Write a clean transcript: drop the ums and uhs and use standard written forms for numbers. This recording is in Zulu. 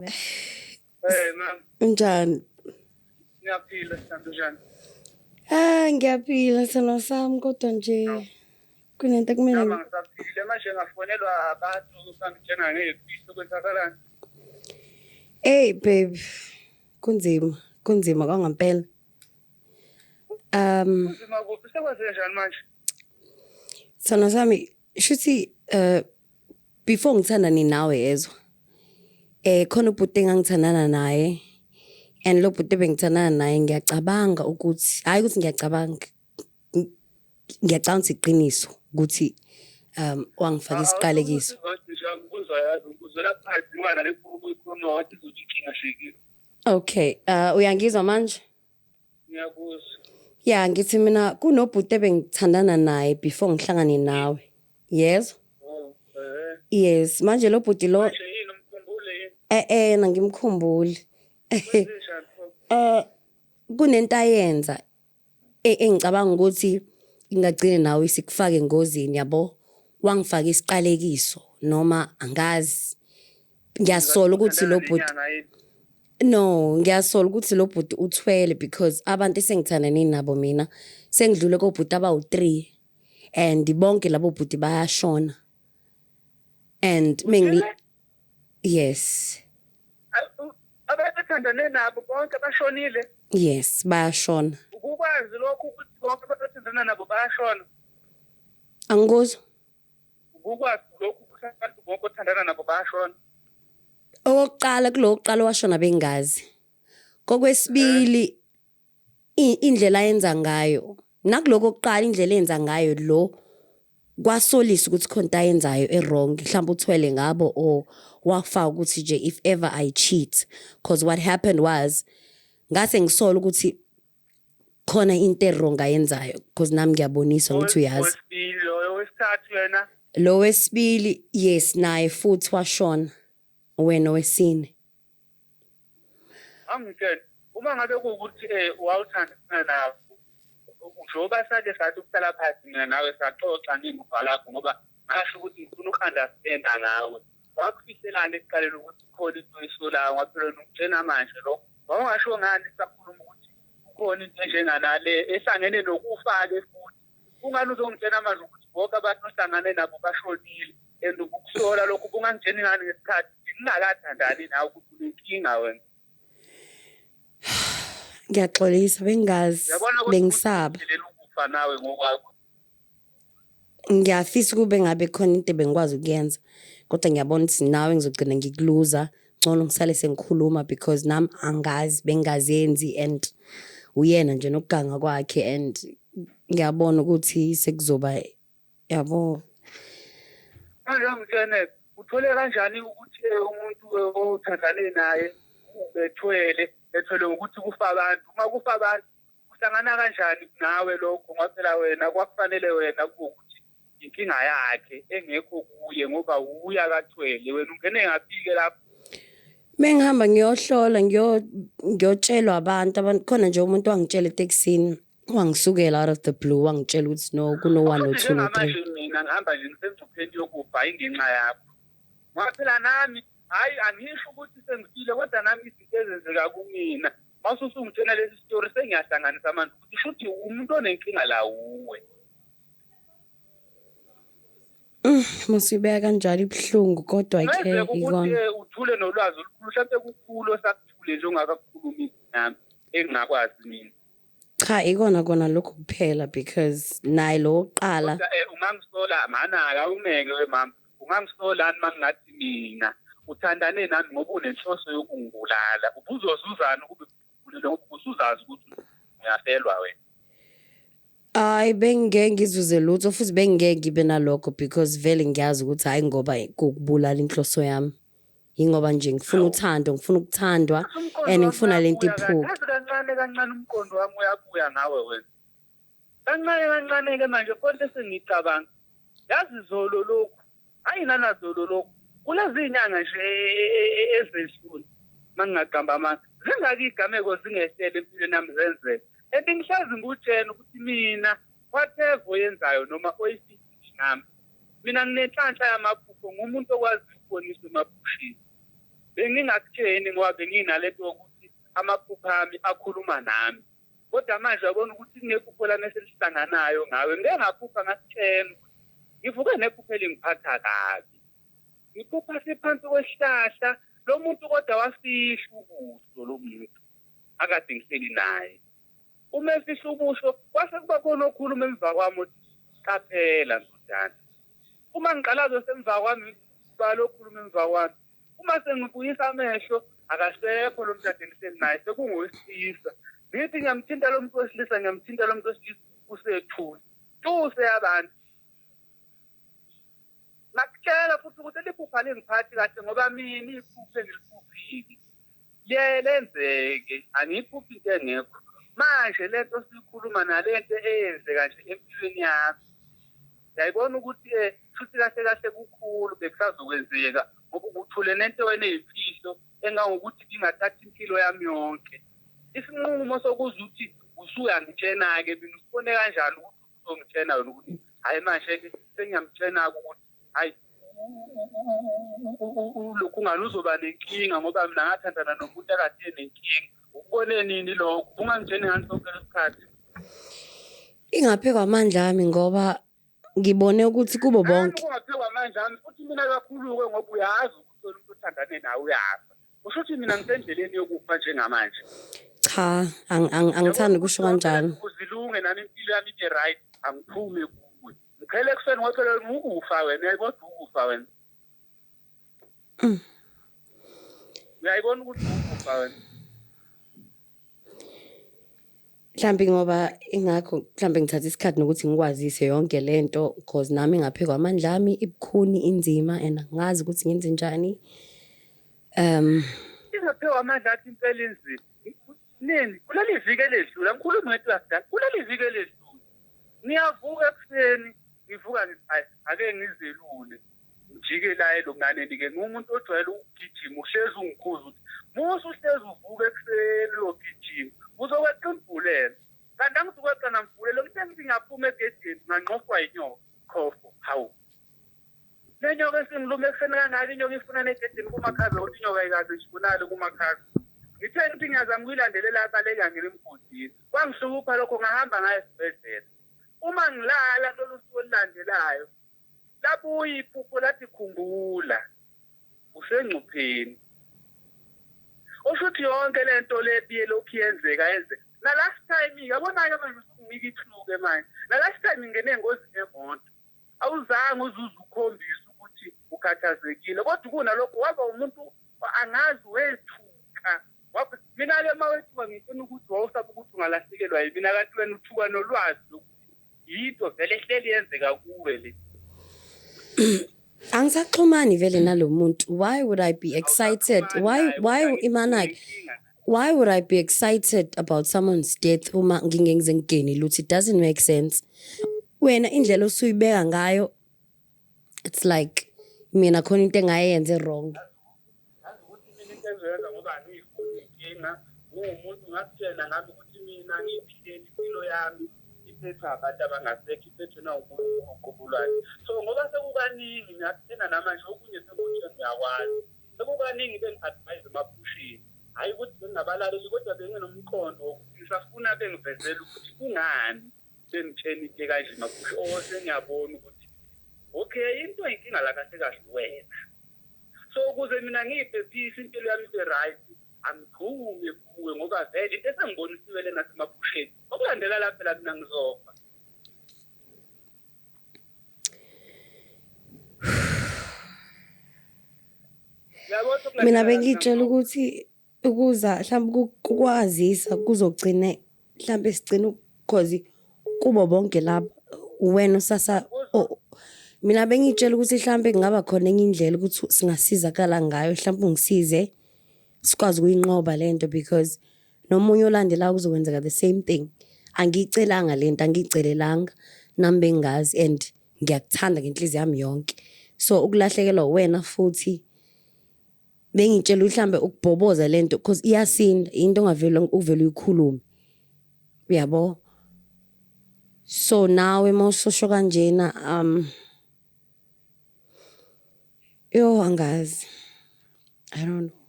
Hey ma'am, Unjani? ngiyaphila sithando njani? Ah, ngiyaphila sithando sami kodwa nje kunento ekumele Nami ngisaphile manje ngafonelwa abantu bangitshena ngey'fiso kwenzakalani. Hey babe, kunzima, kunzima kwangempela. Kunzima kuphi sekwenze njani manje? Sithando sami, shuthi before ngithandane nawe yezwa. Khona ubhuti engangithandana naye and lo bhuti ebengithandana naye ngiyacabanga ukuthi hayi ukuthi ngiyacabanga ngiyacabanga ukuthi iqiniso ukuthi wangifaka isiqalekiso. Ngikuzwa yazi ngikuzwela phansi ngoba nale nkulumo oyikhuluma wathi izothi inkinga shekile. Okay, uyangizwa manje? Ngiyakuzwa. Ya, ngithi mina kunobhuti ebengithandana naye before ngihlangane nawe. Yezwa? Oh, eh. Yes, manje lo bhuti lo Manje yini umkhumbule yini? Nangimkhumbuli. Kwenze njani pho? Kunento ayenza engicabanga ukuthi ingagcine nawe isikufake engozini yabo. Wangifaka isiqalekiso noma angazi. Ngiyasola ukuthi lo bhuti Nenyanga yini? No, ngiyasola ukuthi lo bhuti uthwele because abantu esengithandane nabo mina sengidlule kobhuti abawu-3 and bonke labo bhuti bayashona. And mengi Yes. Abathandane nabo bonke bashonile. Yes, bayashona. Ukukwazi lokhu ukuthi bonke abathandana nabo bayashona. Angikuzwa. Ukukwazi lokhu ukuthi abantu bonke othandana nabo bayashona. Okokuqala kulo okokuqala washona bengazi. Kokwesibili indlela ayenza ngayo nakuloko okuqala indlela enza ngayo lo kwasolisa ukuthi khona into ayenzayo e-wrong mhlawumbe uthwele ngabo or wafaka ukuthi nje if ever I cheat because what happened was ngase ngisola ukuthi khona into e-wrong ayenzayo because nami ngiyaboniswa ukuthi uyazi. Wesibili loyo wesithathu yena. Lo wesibili yes naye futhi washona wena wesine. Angitshele uma ngabe kuwukuthi wawuthandana nabo njengoba sake sathi ukuhlala phansi mina nawe saxoxa ngemuva lakho ngoba ngasho ukuthi ngifuna uku-understanda ngawe. Wakufihlelani ekuqaleni ukuthi khona into oyisolayo ngoba phela ngikutshena manje lo wawungasho ngani sakhuluma ukuthi kukhona into enjenganale ehlangene nokufa-ke futhi kungani uzongitshena manje ukuthi bonke abantu ohlangane nabo bashonile and ukukusola lokhu kungangitsheni ngani ngesikhathi ngingakathandani nawe ukuthi unenkinga wena. Ngiyaxolisa bengazi Uyabona ukuthi bengisaba. uzithelela ukufa nawe ngokwakho. Ngiyafisa ukube ngabe khona into ebengikwazi ukuyenza kodwa ngiyabona ukuthi nawe ngizogcina ngikuluza ngcono ngisale sengikhuluma because nami angazi bengazenzi and uyena nje nokuganga kwakhe and ngiyabona ukuthi sekuzoba yabo. Manje ngitshene uthole kanjani ukuthi umuntu othandane naye ubethwele ethwele ukuthi kufa abantu uma kufa abantu kuhlangana kanjani nawe lokho ngoba phela wena kwakufanele wena ukuthi inkinga yakhe engekho kuye ngoba uya kathwele wena ungene ngaphi-ke lapho. Mengihamba ngiyohlola ngiyotshelwa abantu khona nje umuntu wangitshela etekisini wangisukela out of the blue wangitshela ukuthi no kuno 1 no 2 no 3. Manje mina ngihamba nje ngisengcupheni yokufa ingenxa yakho ngoba phela nami hayi angisho ukuthi sengifile kodwa nami izinto ezenzeka kumina mawususungitshena lesi story sengiyahlanganisa manje ukuthi shuthi umuntu onenkinga la uwe. Masibeka kanjalo ibuhlungu kodwa ke Kungenzeka ukuthi ikona. Uthule nolwazi olukhulu mhlawumbe kukhulu osakuthule nje ongakakukhulumi nami engingakwazi mina. Cha ikona kona lokho kuphela because naye lo oqala. Kodwa ungangisola mana awumeke we mama ungangisolani mangingathi mina uthandane nami ngoba unenhloso yokungibulala ubuzozuzana ukube ubulele ngoba usuzazi ukuthi uyafelwa wena. Hayi bengeke ngizuze lutho futhi bengeke ngibe nalokho because vele ngiyazi ukuthi hayi ngoba ukubulala inhloso yami. Yingoba nje ngifuna uthando, ngifuna ukuthandwa and ngifuna lento iphuke. Kazi kancane kancane umqondo wami uyabuya ngawe wena. Kancane kancane ke manje konke sengicabanga. Yazi zolo lokhu, hayi nanazolo lokhu. Kulezi inyanga nje ezedlule mangingaqamba amanga. Zingaki igameko zingehlele empilweni yami zenzeke. And ngihlezi ngikutshena ukuthi mina whatever oyenzayo noma oyifisile nami mina nginenhlanhla yamaphupho ngumuntu okwazi ukubonisa emaphusheni. Bengingakutsheni ngoba benginalento yokuthi amaphupho ami akhuluma nami. Kodwa manje uyabona ukuthi kunephupho lami eselihlanganayo ngawe. Ngike ngaphupha ngakutshela ukuthi ngivuke nephupho elingiphatha kabi. Ngiphupha siphansi kwesihlahla lo muntu kodwa wafihla ubuso lo muntu akade ngihleli naye. Uma efihla ubuso kwase kuba khona okhuluma emva kwami othi qaphela ndodana. Uma ngiqalaza semva kwami ubala okhuluma emva kwami. Uma sengibuyisa amehlo akasekho lo muntu ade ngihleli naye sekungowesilisa. Ngithi ngiyamthinta lo muntu wesilisa ngiyamthinta lo muntu wesilisa usethule. Tuse abantu. Ngakutshela futhi ukuthi liphupha lingiphathi kahle ngoba mina iphupho engiliphuphile liye lenzeke angiyiphuphi into engekho. Manje lento siyikhuluma nalento eyenzeka nje empilweni yami ngiyayibona ukuthi shuthi kahle kahle kukhulu bekusazokwenzeka ngoba ubuthule nento wena eyimfihlo engangokuthi ngingathatha impilo yami yonke. Isinqumo sokuza ukuthi usuyangitshena-ke mina usibone kanjani ukuthi uzongitshena wena ukuthi hhayi manje-ke sengiyamtshena-ke ukuthi hhayi lokhu ungani uzoba nenkinga ngoba mina ngathandana nomuntu akade enenkinga. Ukubone nini lokho? Ungangitsheni ngani sonke lesikhathi? Ingaphe kwamandla ami ngoba ngibone ukuthi kubo bonke. Kungaphe kwamandla ami futhi mina kakhulu-ke ngoba uyazi ukuthi wena umuntu othandane nawe uyafa. Usho ukuthi mina ngisendleleni yokufa njengamanje. Cha, angithandi ukusho kanjalo. Uzilunge nami impilo yami ibe right, angiphume kuwe. Ngiqhele ekuseni ngoba phela ukufa wena, uyayibona ukufa wena. Uyayibona ukuthi ukufa wena. Mhlambi ngoba ingakho mhlambe ngithatha isikhathi nokuthi ngikwazise yonke lento cause nami ngaphekwa amandla ami ibukhuni inzima and angazi ukuthi ngenze njani. Ingaphiwa amandla athi impela inzima. Nini? Kuleli viki eledlule, angikhulumi ngento yakudala. Kuleli viki eledlule. Ngiyavuka ekuseni, ngivuka ngithi hayi ake ngizelule. Ngijike la elunganeni-ke ngiwumuntu ojwayele ukugijima uhlezi ungikhuza ukuthi musa uhlezi uvuka ekuseni uyogijima uzokweqa imbhulelo. Kanti angizukweqa nambhulelo ngithe ngithi ngiyaphuma egedeni nganqofwa yinyoka khofo hawu. Le nyoka esingilume ekuseni kangaka inyoka ifuna negedeni kumakhaza ukuthi inyoka ayikaze nje kumakhaza. Ngithe ngithi ngiyazama ukuyilandelela abaleka ngene emgodini. Kwangihlupha lokho ngahamba ngaya esibhedlela. Uma ngilala lolu suku olulandelayo labuya iphupho lathi khumbula usengcupheni. Usho ukuthi yonke le nto le ebiyelokhu yenzeka yenzeka. Na last time yabona-ke manje usunginika i-clue-ke manje. Na last time ngingene engozini yemoto. Awuzange uzuze ukhombise ukuthi ukhathazekile kodwa kunalokho waba umuntu angazi wethuka. Mina-ke uma wethuka ngitshena ukuthi wawusaba ukuthi ungalahlekelwa yimina kanti wena uthuka nolwazi lokuthi yinto vele ehleli yenzeka kuwe le. Angisaxhumani vele nalo muntu. Why would I be excited? Why imana why would I be excited about someone's death uma ngingeke ngize ngigene lutho? It doesn't make sense. Wena indlela osuyibeka ngayo it's like mina khona into engayenze wrong. Yazi ukuthi mina into engizoyenza ngoba angiyifuni inkinga ngingumuntu ngakutshela nami ukuthi mina ngiyiphilele impilo yami iphethwe abantu abangasekho iphethwe nawuNkulunkulu uqobo lwakhe. So ngoba sekukaningi ngiyakutshela namanje okunye sengikutshela uyakwazi. Sekukaningi bengi-advise emaphusheni. Hhayi ukuthi bengingabalaleli kodwa benginomqondo wokuthi ngisafuna bengivezele ukuthi kungani bengitshena into ekanje emaphusha. Oh sengiyabona ukuthi okay into eyinkinga la kahle kahle wena. So ukuze mina ngiyiphephise impilo yami ibe right angigxume kuwe ngoba vele into esengibonisiwe lena nasemaphusheni okulandela la phela mina ngizofa. Mina bengitshela ukuthi ukuza mhlawumbe kukwazisa kuzogcine mhlawumbe sigcine cause kubo bonke laba wena usasa mina bengitshela ukuthi mhlawumbe kungaba khona enye indlela ukuthi singasizakala ngayo mhlawumbe ungisize sikwazi ukuyinqoba lento because nomunye olandelayo kuzokwenzeka the same thing. Angiyicelanga lento, angiyicelelanga nami bengingazi and ngiyakuthanda ngenhliziyo yami yonke. So ukulahlekelwa uwena futhi bengitshela mhlambe ukubhoboza lento because iyasinda into ongavele uvele uyikhulume. Uyabo? So nawe mawusosho kanjena yo angazi. I don't know.